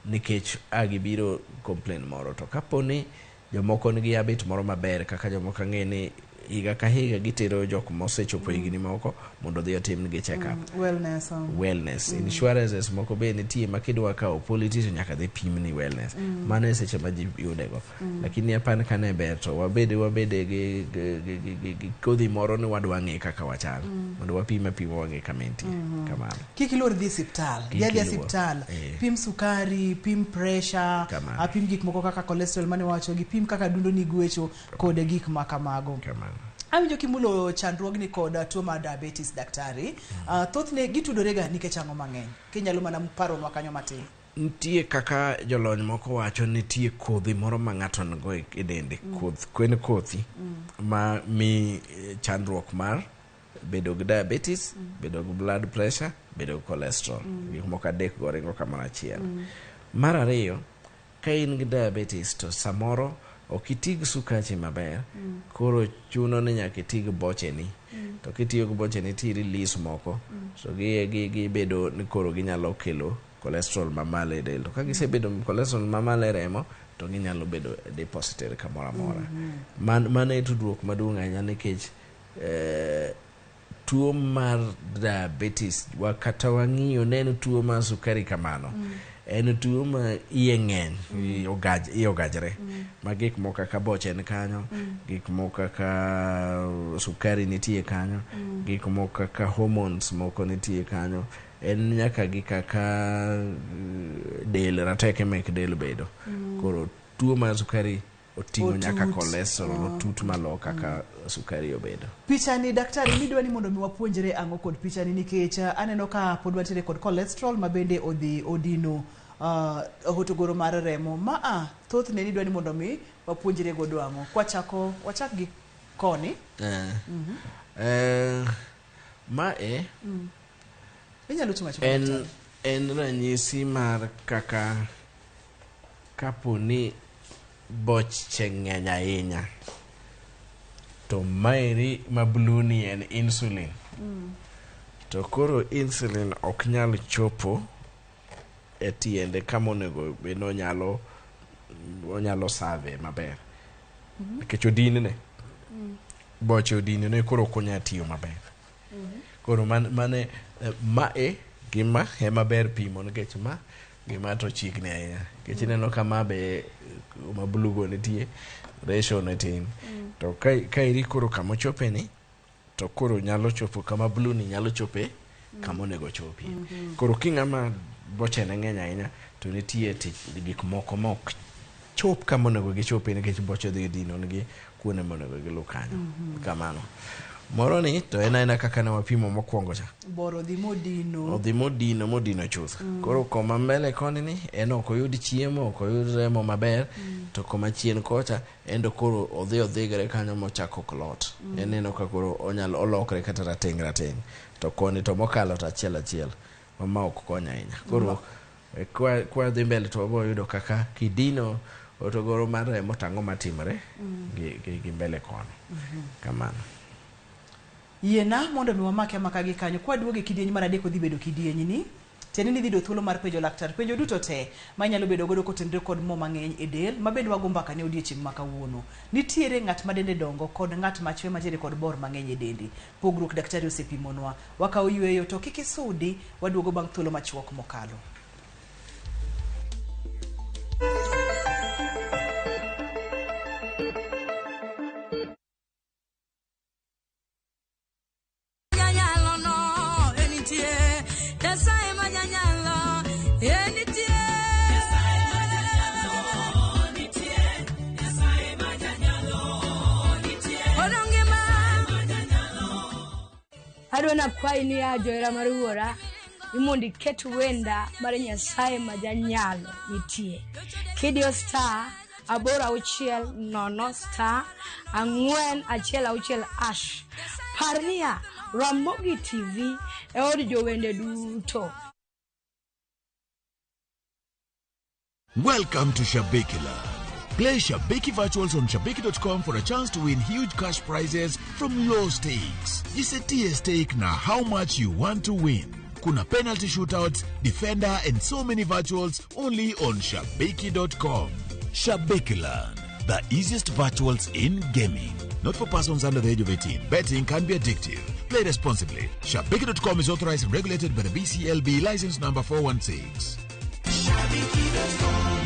nikech a gibiro complain moro to kapo ni jomoko nigi habit moro maber kaka jomoko ang'e ni higa ka higa gitero jok mosechopo higni moko mondo odhi otimnegi check up. Wellness. Wellness. Insurances moko be nitie ma kidwa kawo policy to nyaka dhi pimni wellness. Mano e seche ma ji yudego. Lakini apan kane ber to wabede gi kodhi moro ni wadwa ng'e kaka wachal. Mondo wapim apima wang'e kama entie. Kamano. Kik iluor dhi osiptal. Kik Dhi adhiya iluor. osiptal. Pim sukari, pim pressure, pim gik moko kaka cholesterol mane wawacho gi, pim kaka adundo ni gwecho kod gik ma kamago. Kamano. Awinjo kimulo chandruogni kod tuo mar diabetes daktari. Thothne gitudore ga nikech ang'o mang'eny? Kinyalo mana paronwa kanyo matin. Nitie kaka jolony moko wacho nitie kodhi moro ma ng'ato nigo e dende. Koth, en kothi ma mi chandruok mar bedo gi diabetes, bedo gi blood pressure, bedo gi cholesterol. Gik moko adek go ringo kamoro achiel. Mar ariyo, ka in gi diabetes to samoro ok iti gi sukachi maber, koro chuno ni nyaka iti gi bocheni. To kitiyo gi bocheni ti release moko, so gibedo ni koro ginyalo kelo cholesterol mamalo e del. To ka gisebedo cholesterol mamalo e remo, to ginyalo bedo deposited kamoro amora. Mano e tudruok maduong' ahinya nikech tuo mar diabetes kata wang'iyo ne en tuo mar sukari kamano. En tuo ma iye ng'eny, iye ogajre. Ma gik moko kaka boche ni kanyo, gik moko kaka sukari nitie kanyo, gik moko kaka hormones moko nitie kanyo. En nyaka gi kaka del rateke mek del bedo. Koro tuo mar sukari oting'o nyaka Otut. cholesterol otut malo kaka sukari obedo. Pichani daktari midwa ni mondo mi wapuonjre ang'o kod pichani nikech aneno ka pod wantiere kod cholesterol ma bende odhi odino hotogoro mar remo ma a thothne nidwa ni mondo mi wapuonjre godo ang'o kwachako wachak gi koni. Mae Inyalo ting'o aching'a en daktari. en ranyisi mar kaka kapo ni boche ng'eny ahinya to maeri ma blue ni en insulin. To koro insulin ok nyal chopo e tiende kama onego bed ni onyalo save maber nikech odinne boche odinne koro ok onyal tiyo maber. Koro mane mae gi ma ema ber pimo nikech ma gima to chiegni ahinya nikech ineno ka ma be ma blue go nitie ratio ne tin. To ka iri koro kama ochope ni to koro nyalo chopo kama blue ni nyalo chope kama onego ochopie. Koro king'ama boche ne ng'eny ahinya to nitie tich gik moko ma ok chop kama onego gichope nikech boche dhi dino nigi kuonde monego giluw kanyo. Kamano. Moro ni to en aena kaka ne wapimo mokwongo cha. Bor odhi modino. Odhi modino chuth. Koro koma mbele koni ni en ok oyud chiemo, ok oyud remo maber, to koma chien kocha en to koro odhi odhigre kanyo mochako clot. Ineno ka koro onyalo olokre kata rateng' rateng'. To koni to mokalo to achiel achiel. Ma ok kony ahinya. Koro kwa dhi mbele to wabiro yudo kaka kidino hotogoro mar remo to ang'o matimore gi mbele kono. Kamano. Yiena mondo mi wamake amaka gi kanyo. Kwaduogo e kidieny mar adek odhi bedo kidieny ni. Tiende ni idhi yudo thuolo mar penjo laktar penjo duto te ma inyalo bedo godo kotenore kod mo mang'eny e del ma bende wago mbaka ne odiochieng' ma kawuono. Nitiere ng'at ma dende dongo kod ng'at machwe mantiere kod bor mang'eny e dende. Pogruok daktari osepimonwa. Wakawo yueyo to kik isudi, waduogo bang' thuolo machuok mokalo. Janyalo no enitie Nyasaye ma janyalo enitie Nyasaye ma janyalo nitie Nyasaye ma janyalo nitie Odongima Adwa nakwayi ni ya johera mar wuora ni mondo iket wenda mar Nyasaye ma janyalo nitie. Kidiyo star 8 6 0 star 4 1 6 hash. Par niya, Ramogi TV e od jowende duto. Welcome to Shabiki Land. Play Shabiki Virtuals on Shabiki.com for a chance to win huge cash prizes from low stakes. Jisetie stake na how much you want to win. Kuna penalty shootouts, defender, and so many virtuals only on Shabiki.com. Shabiki Land, the easiest virtuals in gaming. Not for persons under the age of 18. Betting can be addictive. Play responsibly. Shabiki.com is authorized and regulated by the BCLB license number 416. Shabiki.com.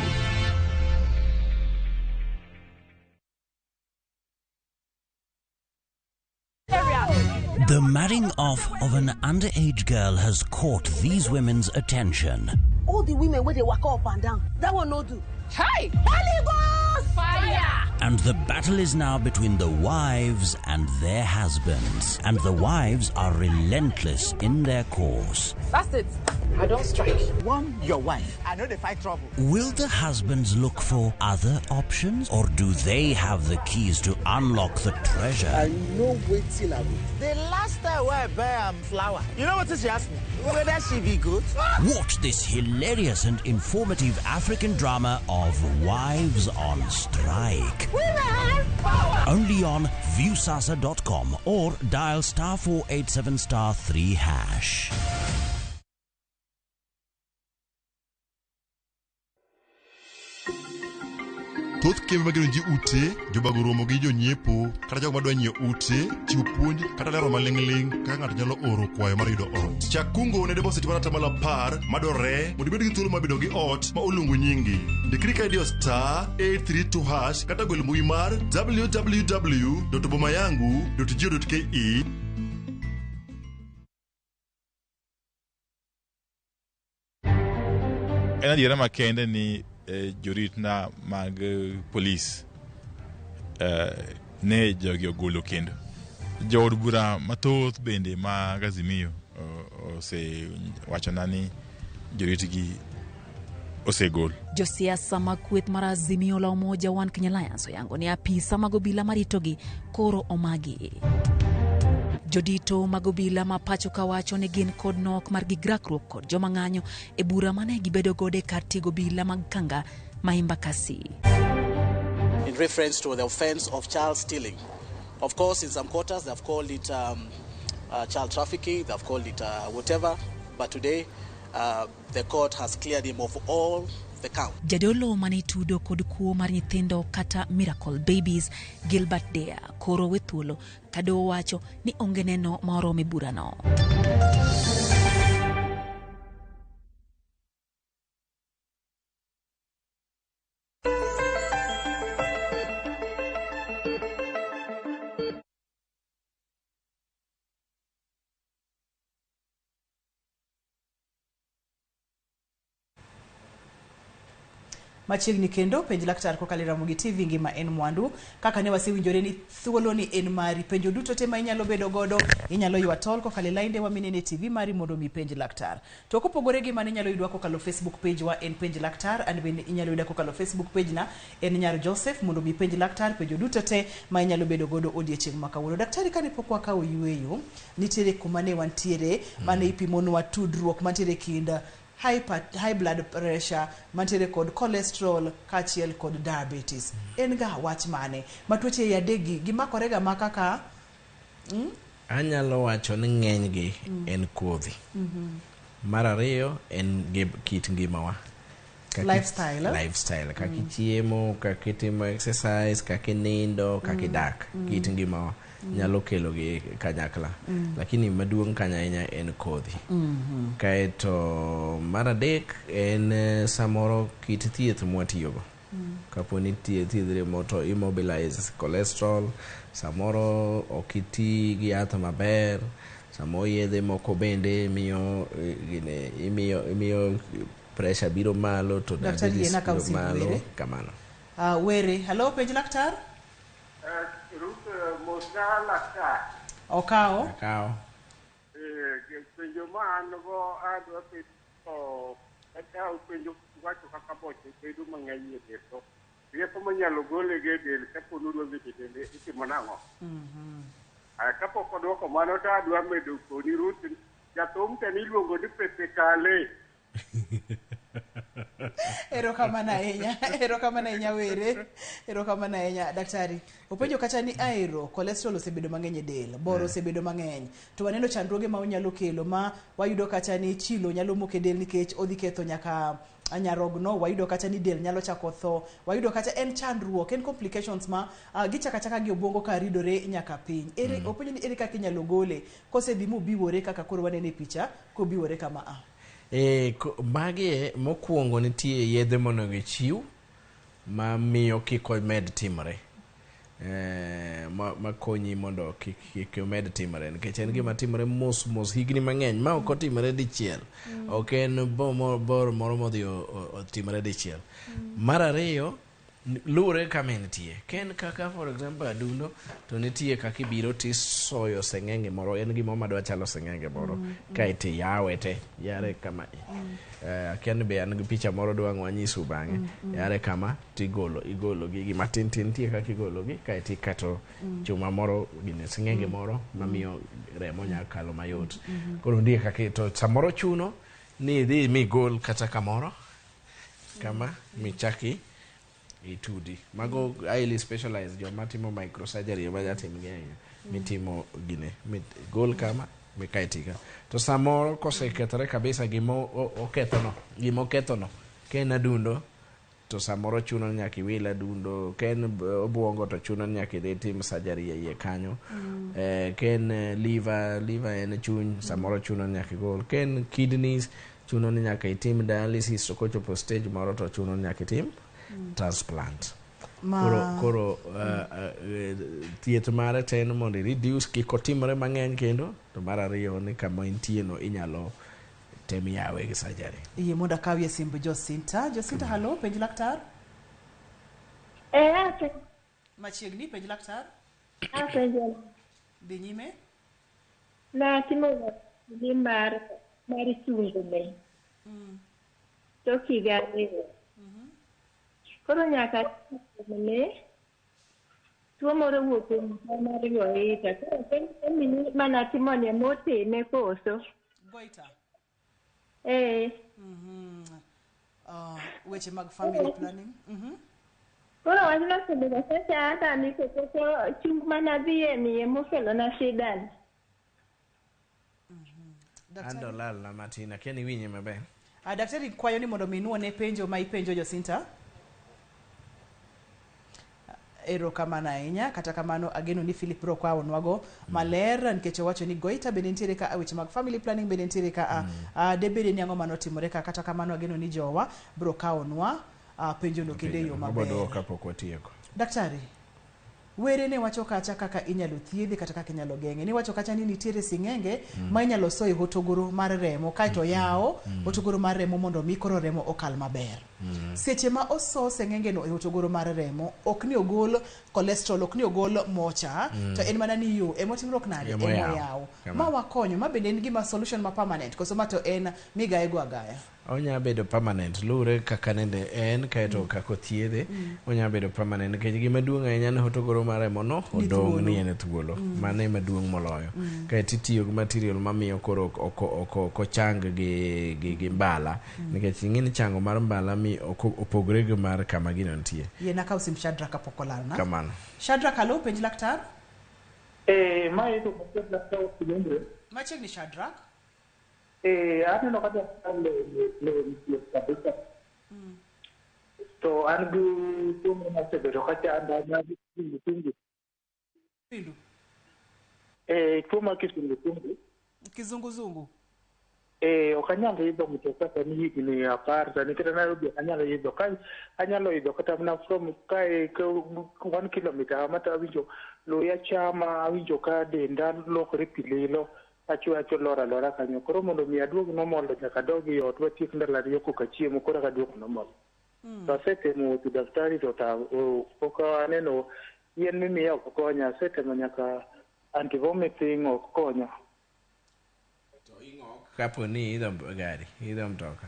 The marrying off of an underage girl has caught these women's attention. All the women where they walk up and down, that one no do. Hey! Holy Ghost! Fire! And the battle is now between the wives and their husbands. And the wives are relentless in their course. That's it. I don't strike. One, your wife. I know they fight trouble. Will the husbands look for other options, or do they have the keys to unlock the treasure? I know waiting I will. The last time where I buy flour, you know what she asked me? Whether she be good? Watch this hilarious and informative African drama of Wives on Strike. Women power! Only on Viusasa.com or dial star 487 star 3 hash. Thoth kembe magero ji ute, jobago romo gi jonyiepo kata jogo madwa nyiewo ute, chiwo puonj kata lero maling'ling' kaka ng'ato nyalo oro kwayo mar yudo ot. Chak kungo ne deposit mar atamalo 10 madwarore mondo ibed gi thuolo mar bedo gi ot ma oluongo nyingi. Ndikri ka idiyo star 832 hash kata gwel mbui mar www.bomayangu.go.ke. En adiera makende ni jorit na mag polis Ne jogi ogolo kendo jood bura mathoth bende mag Azimio osewachona ni joritgi osegol. Josiasa mag kweth mar Azimio la Umoja One Kenya Alliance oyango ni apisa mag obila maritogi koro omagi. Jodito mag obila ma pacho ka wacho ni gin kod nok mar gig rakruok kod joma ng'anyo e bura mane gibedo godo e kar tiego obila mag Kanga ma Embakasi. In reference to the offense of child stealing. Of course, in some quarters, they've called it child trafficking, they've called it whatever, but today the court has cleared him of all the counts. Jadolo mane itudo kod kuo mar nyithindo kata Miracle Babies Gilbert Deya koro we thuolo ka doho wacho ni onge neno ma oromo e burano. Machiegni kendo penj laktar kokalo e Ramogi TV ngima en mwandu kaka ne wasewinjore ni thuolo ni en mari penjo duto te ma inyalo bedo godo inyalo ywa tol kokalo e lainde wa minene TV mari mondo mi penj laktar to kopogore gi mano inyalo yudwa kokalo Facebook page wa en penj laktar an bende inyalo yuda kokalo Facebook page na en Nyar Joseph mondo mi penj laktar penjo duto te ma inyalo bedo godo odiechieng' ma kawuono. Daktari kane pok wakawo yueyo nitiere kuma ne wantiere mane ipimonwa tudruok mantiere kind high blood pressure mantiere kod cholesterol kaachiel kod diabetes. En ga wach mane ma tuoche ei adekgi gimakore ga ma kaka Anyalo wacho ni ng'enygi en kodhi. Mar ariyo en kit ngimawa. Lifestyle, eh? Lifestyle. Kaka ichiemo, kaka itimo exercise, kaka inindo, kaka idak. Kit ngimawa nyalo kelo gi kanyakla. Lakini maduong' kanyo ahinya en kodhi. Kaeto mar adek en samoro kit thieth mwatiyogo. Kapo ni thiedhri to immobilize cholesterol, samoro ok iti gi yath maber, samoro yedhe moko bende miyo imiyo pressure biro malo to diabetes biro malo kamano. Were, hello penj laktar? Ruth mosna laktar. Okawo. Okawo. Penjo ma an go adwa penjo kata penjo wacho kaka boche bedo mang'eny e del to rieko manyalo gole gi e del kapo ni odwa bet e dende itimo nang'o? Kapok odwoko mano to adwa medo koni Ruth jathum cha niluongo ni Pepe Kale. Erokamano ahinya, erokamano ahinya were, erokamano ahinya daktari. Openjo kacha ni aero, cholesterol osebedo mang'eny e del, bor osebedo mang'eny. To waneno chandruoge ma onyalo kelo ma wayudo kacha ni chilo nyalo moko e del nikech odhi ketho nyaka nyarogno, wayudo kacha ni del nyalo chako tho, wayudo kacha en chandruok, en complications ma gichaka chaka gi obwongo ka ridore nyaka piny. Ere openjo ni ere kaka inyalo gole kosedhi mobiwore kaka koro waneno e picha kobiwore kama a. Magi mokwongo nitie yedhe monego ichiw ma miyo kik omed timore. Makonyi mondo kik omed timore nikech en gima timore mos mos higni mang'eny ma ok otimore dichiel. Ok en bor moro modhi otimore dichiel. Mar ariyo luwore kama entie. Ka en kaka for example adundo to nitie kaka ibiro tisoyo seng'enge moro en gimoro madwa chalo seng'enge moro kaeto iyawe te yare kama. Akia ni be an gi picha moro dwang' wanyisu bang'e. Yare kama tigolo igolo gigi matin tin nitie kaka igologi kaeto iketo chuma moro gine seng'enge moro mamiyo remo nyalo kalo mayot. Koro nitie kaka to samoro chuno ni idhi migol kata kamoro kama michaki itudi. Mago highly specialized joma timo microsurgery ema jatim gi ahinya. Mitimo gine gol kama mikaetika. To samoro kosekethore kabisa gima okethono, gima okethono ka en adundo to samoro chuno ni nyaka iwil adundo, ka en obwongo to chuno ni nyaka idhi tim surgery e iye kanyo. Ka en liver en chuny samoro chuno ni nyaka igol. Ka en kidneys chuno ni nyaka itim dialysis to kochopo stage moro to chuno ni nyaka itim transplant. Koro thieth mare te en mondo i reduce kik otimre mang'eny kendo to mar ariyo ni kama entie no inyalo tem yawe gi surgery. Yie mondo akawie simb Josinta. Josinta, hello, penj laktar. Machiegni, penj laktar. Apenjo Dhi nyime. natimo ni mar mar chungo tok higa 2. Koro nyaka ne tuo moro wuok e ngima mar goita. Koro penjo ni mana timo ne motime koso? Goita. Eh. Weche mag family planning. Koro wachno osebedo kachanda nikech chung mana dhiye ni emokelona shida ni. Ando lal na matin, akia ni winje maber. Daktari kwayo ni mondo mi inuone penjo ma ipenjo Jacinta. Erokamano ahinya. Kata kamano ageno ni Philip biro kawonwago maler nikech owacho ni goita bende nitiere ka, weche mag family planning bende nitiere ka. Debede ni ang'o manotimore ka. Kata kamano ageno ni jowa biro kawonwa penjono kendo e yo maber. Waboduoko kapok watieko. Daktari, were ne wacho kacha kaka inyalo thiedhe kata kaka inyalo geng'e. Niwacho kacha ni nitiere sing'enge ma inyalo so e hotogoro mar remo kaeto yawo hotogoro mar remo mondo mi koro remo okal maber. Seche ma oso seng'enge no e hotogoro mar remo, ok ni ogol cholesterol, ok ni ogol mocha, to en mana ni yo emotimruok nade, Emo yawo. emoyawo. Kamano. Ma wakonyo, ma bende en gima solution ma permanent, koso ma to en migaye go agaya. Onya bedo permanent luwre kaka nende en kaeto kaka othiedhe. Onya bedo permanent nikech gima duong' ahinya ni hotogoro mar remo no Ni odong' thuolo. ni en e thuolo. Mano ema duong' moloyo. Kaeto itiyo gi material mamiyo koro ok ochang gi mbala. Nikech ing'e ni chango mar mbala mi ok opogore gi mar kama gino nitie. Yie nakaw sim Shadrack kapok olalna. Kamano. Shadrack, halo, penj laktar. Mae to laktar Kilombre. Machiegni Shadrack. Aneno ka daktari lewni thieth kabisa. To an gi tuo moro masebedo ka chanda mar kizunguzungu. Pindu. Tuo mar kizunguzungu. Kizunguzungu. Ok anyal idho mtoka sani higni 10 sani kata Nairobi ok anyal idho. Ka anyalo idho kata mana from kae 1 kilometer kama to awinjo luya chama, awinjo ka denda lokore pi lilo. Achwe achwe lor alora kanyo. Koro mondo mi aduog normal nyaka adog e ot watiek ndalo 2 koka chiemo koro eka aduogo normal. To asetemo wuotho daktari to pok aneno yien mimiya ok konya. Asetemo nyaka anti-vomiting ok konya. Kapo ni idho gari, idho mtoka.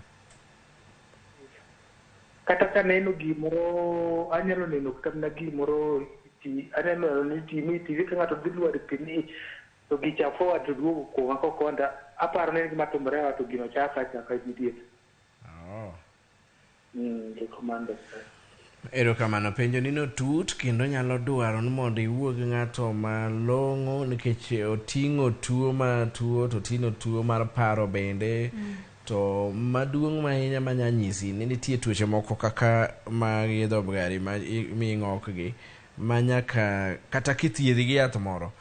Kata ka aneno gimoro, anyalo neno kata mana gimoro, aneno ni TV ka ng'ato dhi lwar e pi ni to gicha forward to duogo kuoma kokonda, aparo ni en gima timore to gino chaka achaka immediate. Erokamano. Erokamano. Penjo ni no tut kendo nyalo dwaro ni mondo iwuo gi ng'ato malong'o nikech oting'o tuo ma tuo to oting'o tuo mar paro bende. To maduong' ahinya manya nyisi ni nitie tuoche moko kaka mag idho gari ma ming'ok gi ma nyaka kata kithiedhi gi yath moro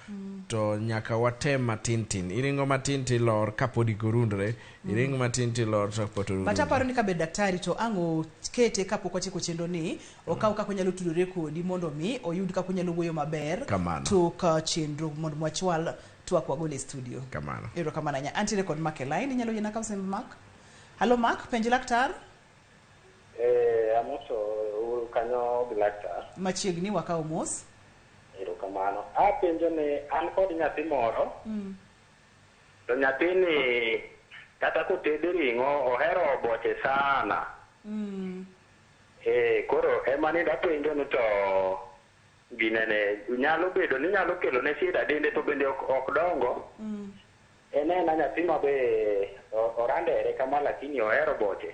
to nyaka watem matin tin. Iringo matin tilor kapod ikorundre, iring matin tilor to kapod But orundre. aparo ni kabed daktari to ang' okete kapok wachiko chenro ni okaw kaka onyalo tudore kodi mondo mi oyud kaka onyalo wuoyo maber Kamano. tok chenro mondo mwachwal twak wagol e studio. Kamano. Erokamano ahinya. Antiere kod Mark e line, inyalo yiena kaw simb Mark? Halo Mark, penj laktar. Amoso uru kanyo gi laktar. Machiegni wakaw mos. Erokamano. Apenjo ni an kod nyathi moro to nyathini kata koted ring'o ohero oboche sana. Koro ema ni dapenjo ni to ginene nyalo bedo ni nyalo kelo ne shida dende to bende ok dongo. En ena nyathi ma be orandere kama lakini ohero boche.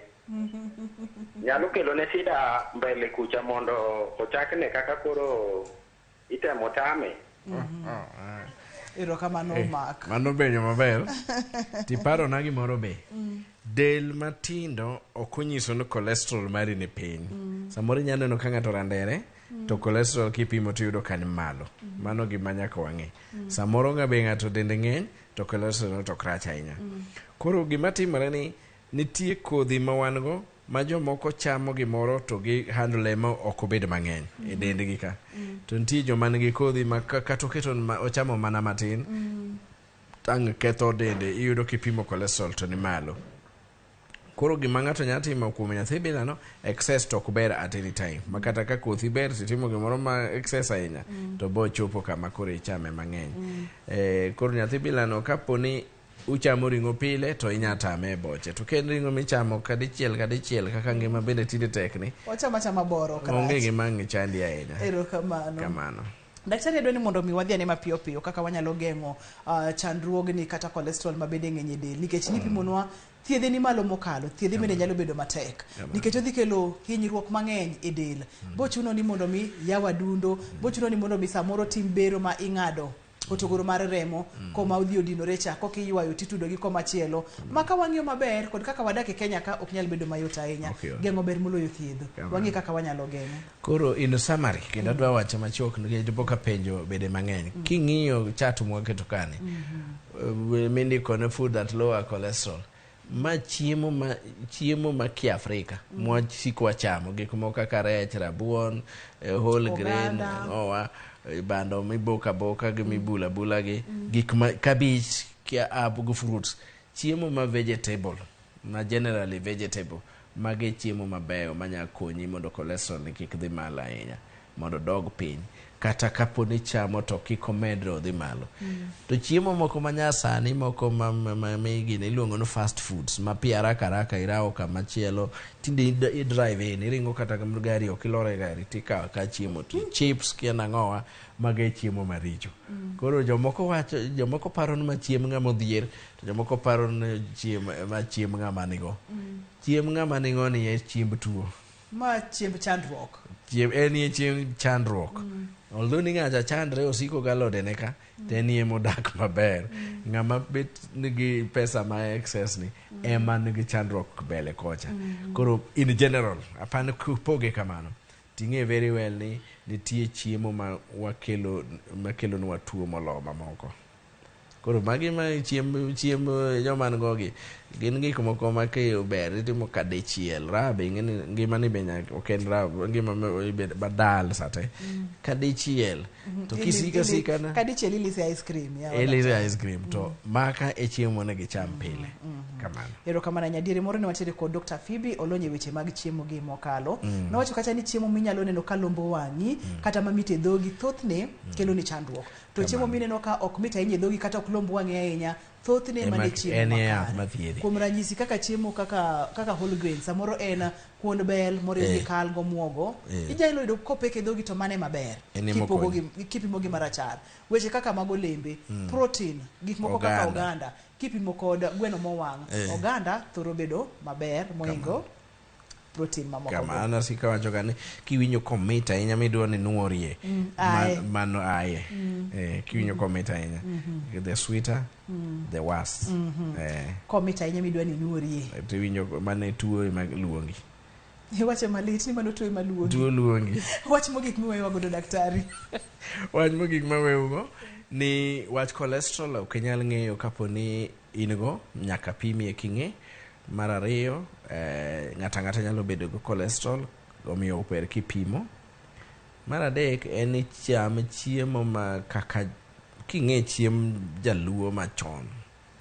Nyalo kelo ne shida mbele kucha mondo ochakne kaka koro itemo tame. Erokamano Mark. Mano penjo maber. Tiparona gimoro be. Del matindo ok onyiso ni cholesterol mari ni piny. Samoro inyalo neno ka ng'ato randere to cholesterol kipimo tiyudo ka ni malo. Mano gima nyaka wang'e. Samoro nga be ng'ato dende ng'eny to cholesterol to ok rach ahinya. Koro gima timore ni nitie kodhi ma wan go ma jomoko chamo gimoro to gi handle ma ok obed mang'eny e dendgi ka. To nitie joma nigi kodhi ma kata oketo ochamo mana matin tang' ketho dende, iyudo kipimo cholesterol to ni malo. Koro gima ng'ato nyalo timo kuom nyathi bilano, excess to ok ber at any time. Ma kata ka kothi ber titimo gimoro ma excess ahinya, to bo chopo kama koro ichame mang'eny. Koro nyathi bilano kapo ni uchamo ring'o pile to inya tame e boche. To ka en ring'o michamo kadichiel kadichiel kaka ngima bende tinde tekni, Wachama chama boro ok onge rach. gima ang' chandi ahinya. Erokamano. Kamano. Daktari adwa ni mondo mi wadhi ane mapiyo piyo kaka wanyalo geng'o chandruogni kata cholesterol ma bende ng'eny e del nikech nipimonwa thiedhe ni malo mokalo, thiedhe bende nyalo bedo matek nikech odhi kelo hinyruok mang'eny e del. Bochuno ni mondo mi yaw adundo, bochuno ni mondo mi samoro tim bero ma ing'ado hotogoro mar remo koma odhi odinore cha koka iywayo titudo gi koma chielo ma ka wang'iyo maber kod kaka wadak e Kenya ka ok nyal bedo mayot ahinya. Ok yot. Geng'o ber moloyo thiedho. Kamano. Wang'i kaka wanyalo geng'e. Koro in summary, kendo adwa wache machuok nikech dipo ka penjo bede mang'eny. King'iyo chat mwaketo kani, mindiko ne food that lower cholesterol, ma chiemo ma Kiafrika mwasiko wachamo, gik moko kaka rech, rabuon, whole grain, Oganda. ang'owa, bando miboko aboka gi mibula bula gi, gik ma cabbage, kia go fruits, chiemo ma vegetable, ma generally vegetable, magi chiemo mabeyo manya konyi mondo cholesterol ni kik dhi malo ahinya, mondo dog piny. Kata kapo ni chamo to kik omedre odhi malo. To chiemo moko ma nyasani moko ma gini iluongo ni fast foods ma pi haraka haraka irawo kama chielo tinde i drive in iringo kata gari ok ilor e gari tikawo ka chiemo to chips kia nang'owa mago e chiemo maricho. Koro jomoko wacho jomoko paro ni ma chiemb ng'ama odhier to jomoko paro ni ma chiemb ng'ama nigo. Chiemb ng'ama nigo ni e chiemb tuo. Ma chiemb chandruok. En e chiemb chandruok. Although ni ng'acha chandre osiko galode ne ka, to en ema odak maber. Ng'ama bet nigi pesa ma excess ni ema nigi chandruok mbele kocha. Koro in general, apani kupoge kamano. Ting'e very well ni nitie chiemo ma wakelo makelonwa tuo moloyo mamoko. Koro magi ma chiemb joma nigo gi gin gik moko ma ber itimo kadichiel raha be ing'e ni ngimani be nyaka ok en raha ngima badal sate kadichiel to kisika sika na Kadichiel ilise ice cream. Ilise ice cream to maka e chiemo monego icham pile. Kamano. Erokamano ahinya. Diere moro ne wantiere kod Dr. Phoebe olony e weche mag chiemo gi mokalo. Nowacho kacha ni chiemo minyalo neno ka lombo wang'i kata mamit e dhogi thothne kelo ni chandruok. To chiemo mineno ka ok mit ahinya e dhogi kata ok lomb wang'i ahinya thothne mane chiemo makare. Kuom ranyisi kaka chiemo kaka whole grain samoro en kuon bel moriw gi kal gomuogo inyalo yudo kopek e dhogi to mane maber kipimo gi marachar. Weche kaka mag olembe, protein, gik moko kaka oganda kipimo kod gweno mowang', oganda thoro bedo maber mohingo protein mamoko. Kamano asika wacho ga ni kiwinjo komit ahinya midwa ni nuorie mano aye. Kiwinjo komit ahinya the sweeter the worse. Komit ahinya midwa ni nuorie tiwinjo mane tuo ema luongi. Iwache malit ni mano tuo ema luongi. Tuo luongi. Wach mogik miweyowa godo daktari. Wach mogik maweyougo ni wach cholesterol ok inyal ng'eyo kapo ni in go nyaka pimie king'e. Mar ariyo, ng'ato ang'ata nyalo bedo gi cholesterol, omiyo ber kipimo. Mar adek en ni cham chiemo ma kaka king'e chiemb jaluo machon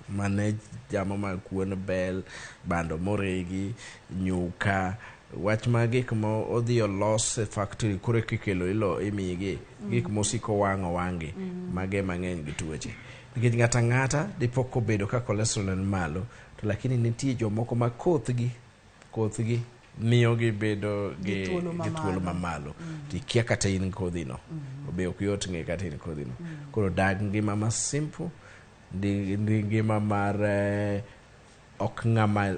mane chamo ma kuon bel, bando moregi, nyuka, wach ma gik ma odhi olos e factory koro kikelo ilo imigi gik mosiko wang'o wang'gi mage mang'eny gi tuoche. Nikech ng'ato ang'ata dipo kobedo ka cholesterol en malo, to lakini nitie jomoko ma kothgi miyo gibedo gi thuolo mamalo. To ikia kata in kodhino. Obe ok yot ng'e kata in kodhino. Koro dag ngima ma simple, ngima mar ok ng'ama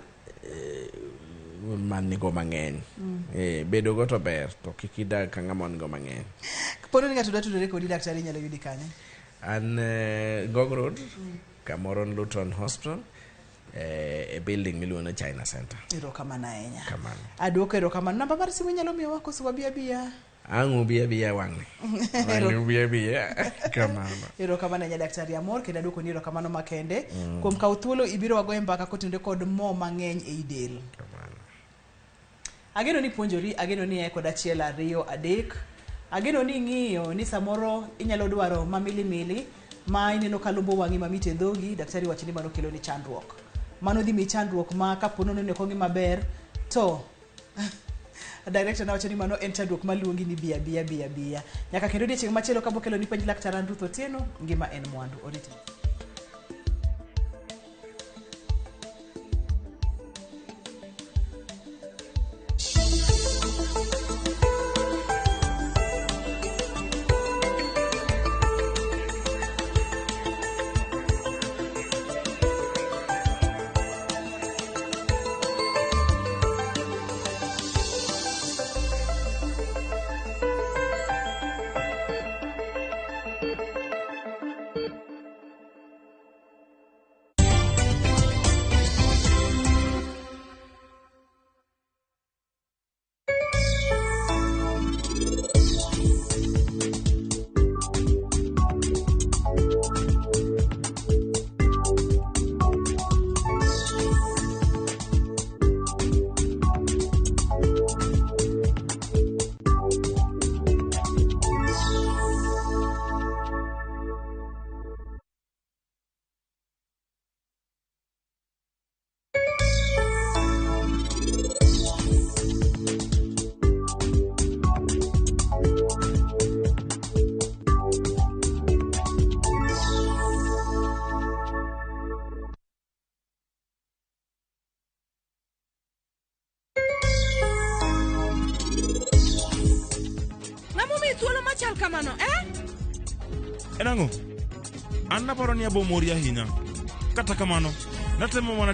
manigo mang'eny. Bedo go to ber, to kik idag ka ng'ama nigo mang'eny. Kapo ni ng'ato dwa tudore kodi daktari inyalo yudi kanye? An Ngong Road, kamoro Luton Hospital, e building miluongo ni China Center. Erokamano ahinya. Kamano. Aduoko erokamano. Namba mar simu inyalo miyowa koso wabi abiya? Ang' ubi abiya wang'ni. Wang'ni ubi abiya. Kamano. Erokamano ahinya daktari Amor, kendo aduoko ni erokamano makende. Kuom kawo thuolo ibiro wagoye mbaka kotenore kod mo mang'eny ei del. Kamano. Ageno ni puonjori, ageno ni kod 1 2 3. Ageno ni ing'iyo ni samoro inyalo dwaro ma milimili ma ineno ka lombo wang'i mamit e dhogi, daktari wacho ni mano kelo ni chandruok. Mano dhi miyi chandruok ma kapo nono ni ok ong'i maber to director nawacho ni mano en chandruok maluongi ni biya biya biya biya. Nyaka kendo odiechieng' machielo kabokelo ni penj laktar an Ruth Otieno, ngima en mwandu. Oriti. Ng'ama omiyi thuolo machal kamano, eh? En ang'o? An naparo ni abomori ahinya. Kata kamano, natemo mana